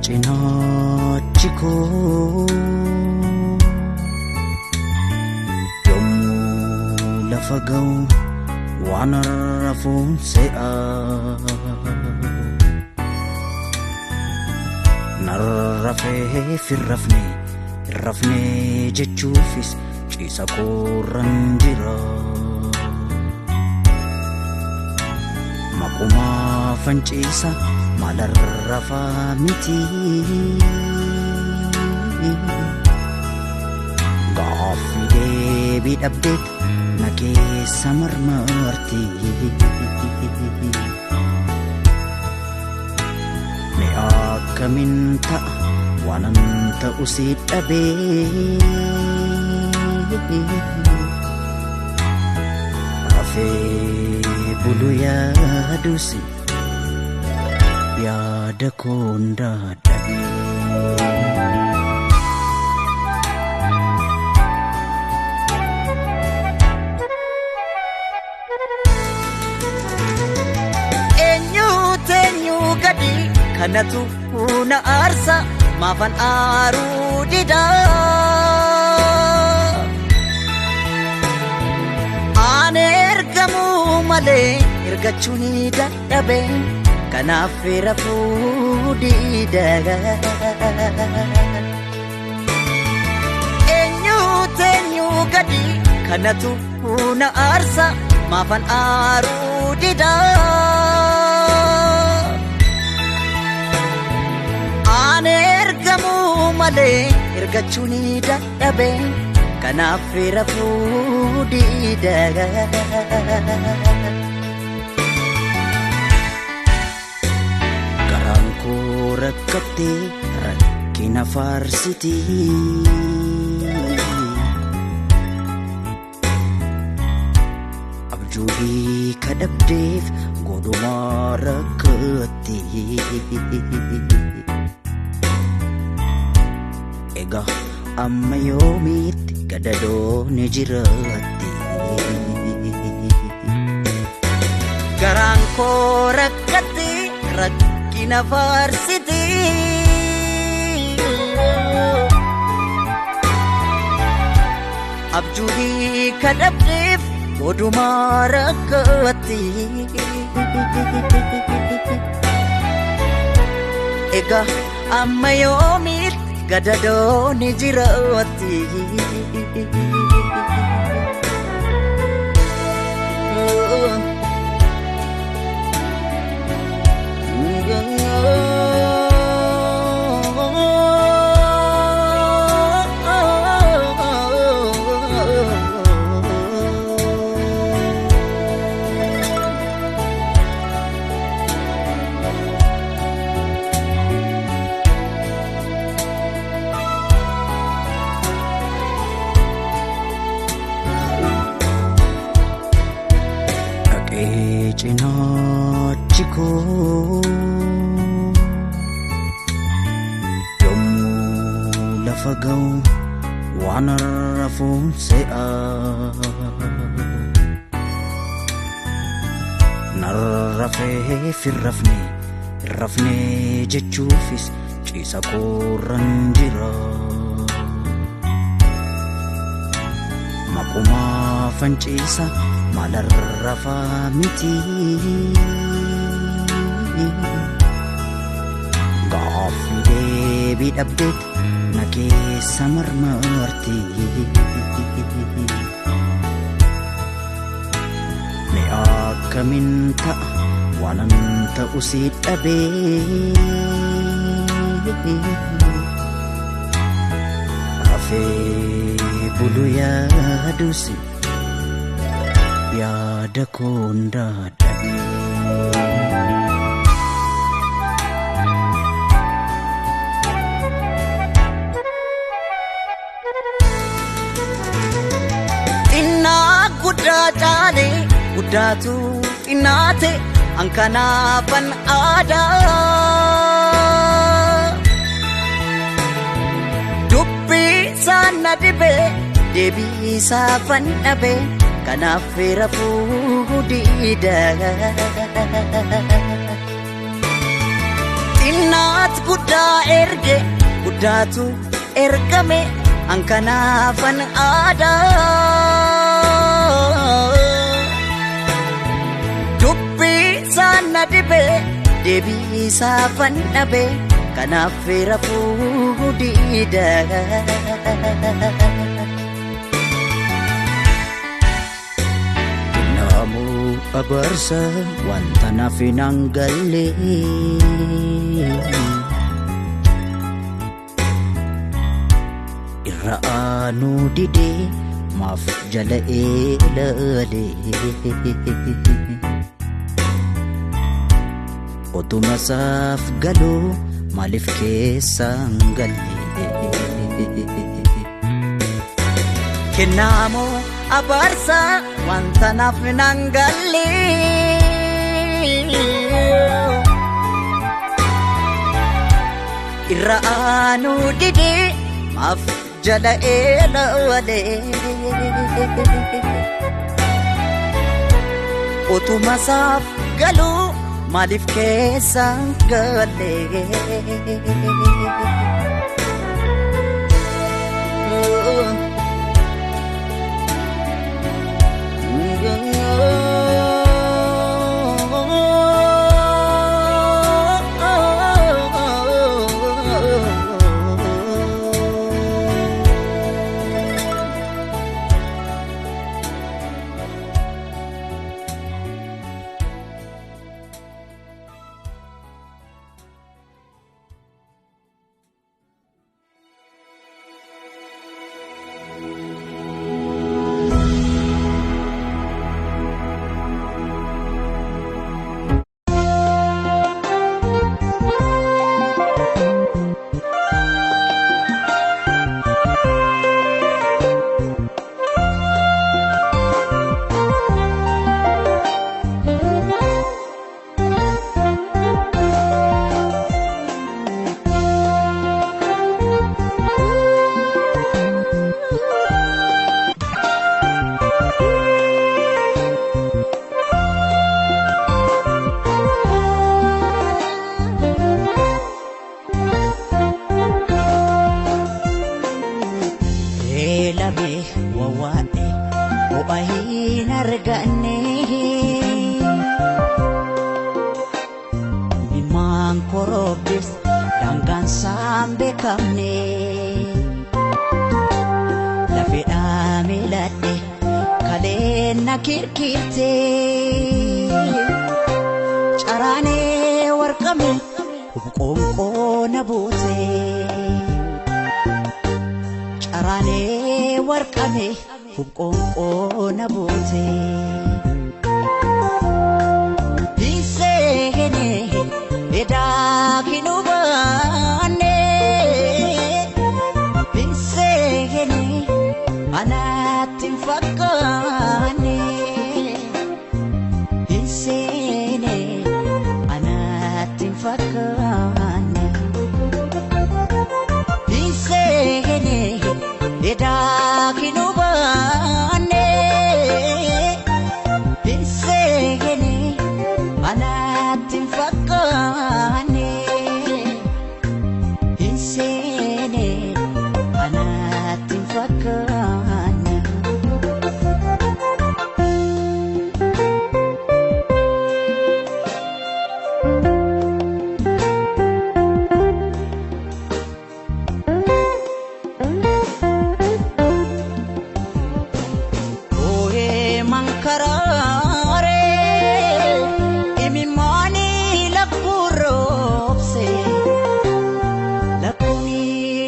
Cinaachi koo yommuu lafa ga'u waan rafuun se'a. Narrafee firrafne irrafne jechuufis ciisa koorran jira. Maqumaa fanciisa maalarrafaa miti. Gaaffii deebii dhabdeet na keessa marmarti. Mee akkamiin ta'a waanan ta'u si dhabee. Rafee bulu yaadusi yaada koon dadhabee. Eenyuutu eenyuu gadi kanatu na aarsa maafan aaruu dida. Aan ergamuu malee ergachuu ni dadhabe kanaaf rafuu dida. Eenyuutu eenyuu gadi kanatu na aarsa maafan aaruu dida. Aan ergamuu malee ergachuu ni dadhabe kanaaf rafuu dida. Garaan koo rakkattee rakkina faarsiti. Abjuu hiika dhabdeef godhumaa rakkatti. Egaa amma yoomiitti gadadoon jiraatti. Garaan koo rakkatti rakkina faarsiti. Abjuu hiika dhabdeef godhumaa rakkatti. Egaa amma yoomiitti gadadoon jiraatti. Dhaqee cinaachi koo yommuu lafa ga'u waan rafuun se'a. Narrafee firrafne irrafne jechuufis ciisa koorran jira. Maqumaa fanciisa maalarrafaa miti. Gaaffii deebii dhabdeet na keessa marmarti. Mee akkamiin ta'a waanan ta'u si dhabee. Rafee bulu yaadusi yaada koon dadhabee. Xinnaa guddaa caale guddaatu xinnaate an kanaafan aadaa. Dubbii isaan na dhibe deebii isaafan dhabe kanaaf rafuu dida. Xinnaat guddaa erge guddaatu ergame an kanaafan aadaa. Dubbii isaan na dhibee deebii isaafan dhabe kanaaf rafuu diida. Namu abarsa wanta naaf hin galle. Irra aanuu didee maaf jala ilaale. Otuma isaaf galuu maaliif keessaan galle? Kennaamoo abaarsa wanta naaf hin galle. Irra aanuu didee maaf jala ilaale. Otuma isaaf galuu maaliif keessaan galle? Eelame wawwaadhe ho'a hin arganne. Ilmaan korobbis daangaan isaan beekamne. Lafeedhaa miiladhe kaleen na kirkirte. Caraanee warqame qoonqoo na buute. Caraanee warqame qoonqoo na buute. Hinseenee edaa hin hubanne. Hinseenee anatti hin fakkaanne. Hinseenee anatti hin fakkaanne. Hinseenee edaa hin hubanne. Hinseenee anatti hin fakkaanne. Hinseenee anatti hin fakkaanne. Ooyee mankaraaree imimmaanii lakkuroobse lakkuuni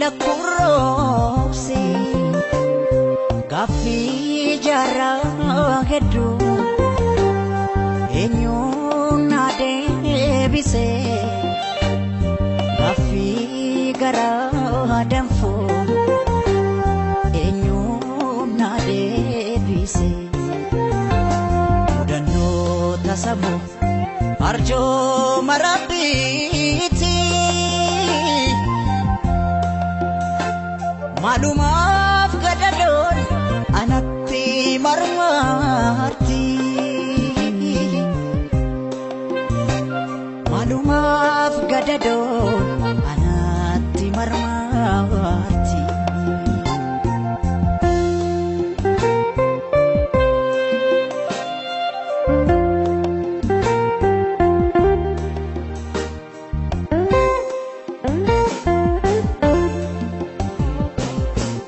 lakkuroobse gaaffii jaarraa hedduu eenyuun na deebise gaaffii garaa danfuu. Eenyuun na deebise mudannoo tasamu arjooma rabbiiti maalumaaf gadadoon anatti marmarti maalumaaf Gadadoon anaatti marmaarti.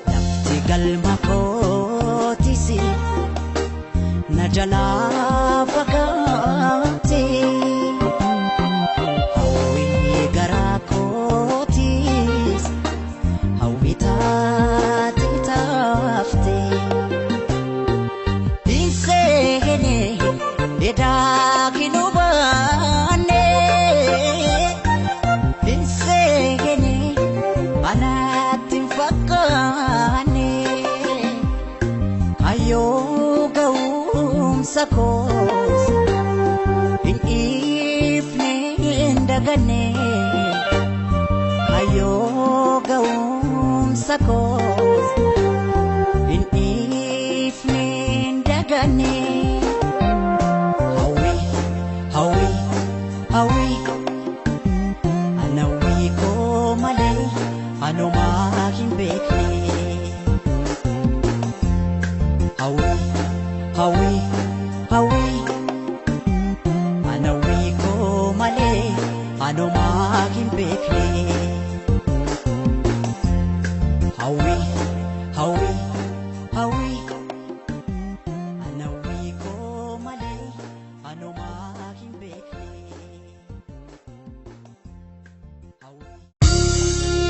Lafti galma kootis na jalaa fagaate. Hawwii garaa kootis hawwii taate taafte. Hin edaa hin hubanne. Hin seene anaatti hin fakkaanne. Hayyoo ga'umsa koos hin dhiifne hin daganne. Hayyoo ga'umsa koos hin dhiifne hin daganne. Hawwi, hawwi, hawwi, ana hawwii koo malee anumaa hin beekne. Hawwi, hawwi, hawwi, ana hawwii koo malee anumaa hin beekne. Hawwi, hawwi, hawwi, ana hawwii koo malee anumaa hin beekne. Hawwi.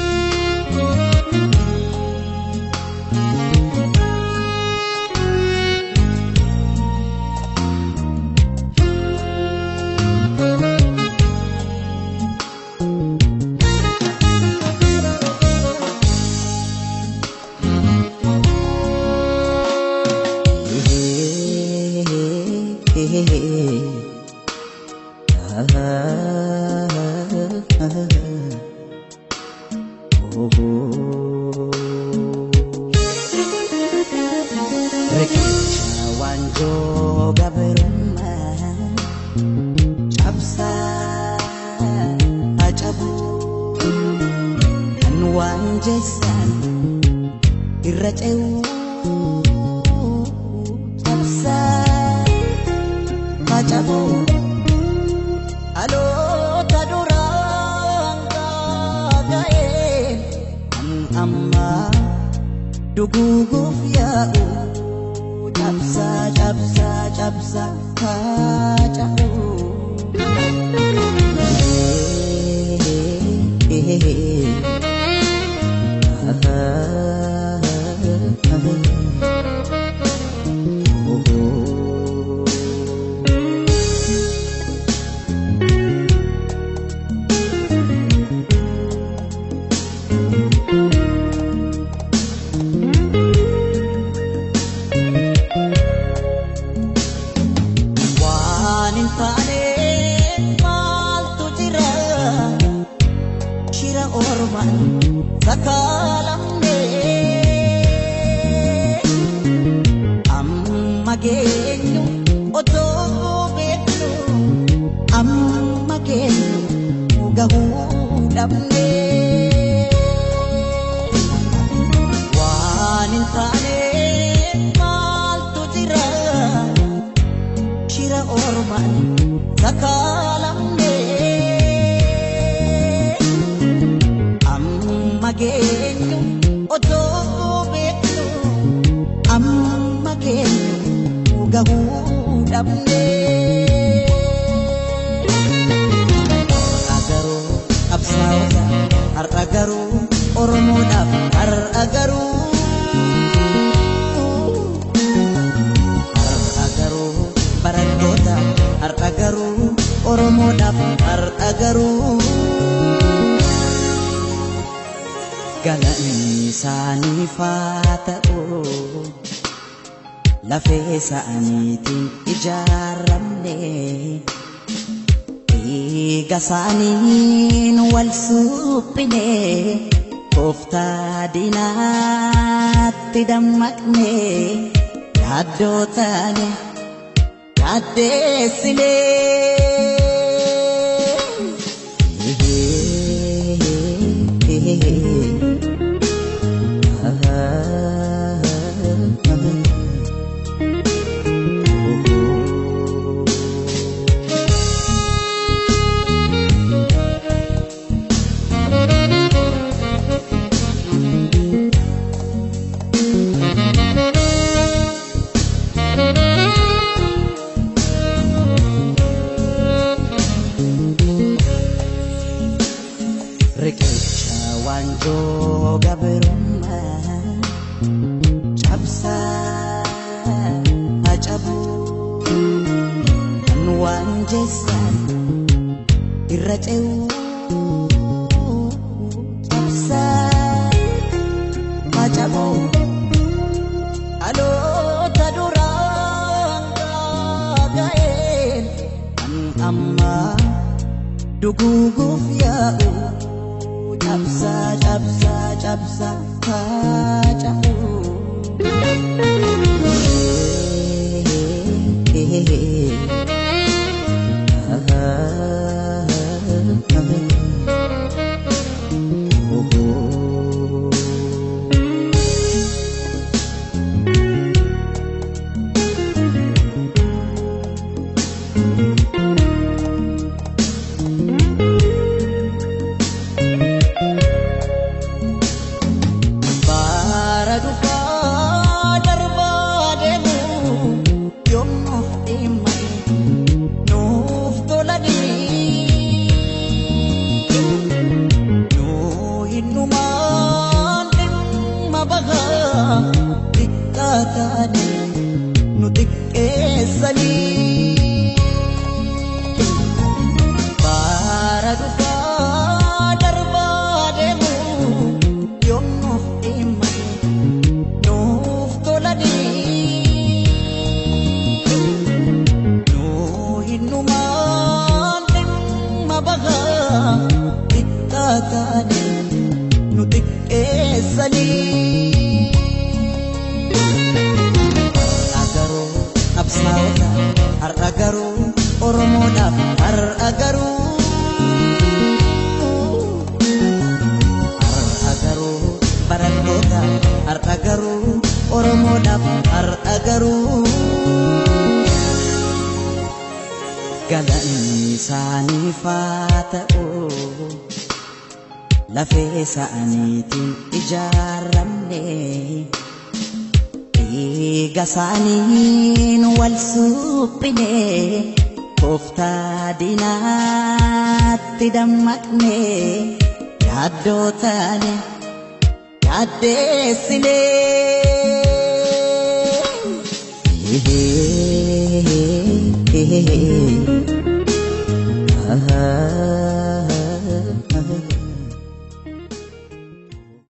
Riqicha waanjoo gabrummaa cabsaa cabuu kan waan jeessan irra ce'uu cabsaa cabuu dhaloota duraan gaaga'een kan ammaa duguuguuf yaa'u cabsaa cabsaa cabsaa haa cabuu. Waan hin taane maaltu jira? Shira ormaan sakaalamne. Amma geenyu otoo beeknu, amma geenyu gahuu dhabne. Waan hin taane maaltu jira? Shira ormaan sakaalamne. Amma geenyu otoo beeknu, amma geenyu gahuu dhabne. Har'a garuu qabsaa'ota, har'a garuu Oromoodhaaf, har'a garuu. Har'a garuu barattoota, har'a garuu Oromoodhaaf, har'a garuu. Galanni isaaniif haa ta'u, lafee isaaniitiin ijaaramne. Dhiiga isaaniin wal suphine, tooftaa diinaatti dammaqne, yaaddoo taane yaaddeessine. Waanjoo gabrummaa cabsaa cabuu kan waan jeessan irra ce'uu cabsaa cabuu dhaloota duraan ga'een kan ammaa duguuguuf yaa'u. Cabsa, cabsa, cabsa, cabu. Har'a garuu Oromoodhaaf har'a garuu har'a garuu barattoota har'a garuu Oromoodhaaf har'a garuu galanni isaaniif haa ta'u lafee isaaniitiin ijaaramne. Dhiiga isaaniin wal suphine tooftaa diinaatti dammaqne yaaddoo taane yaaddeessine. Ah.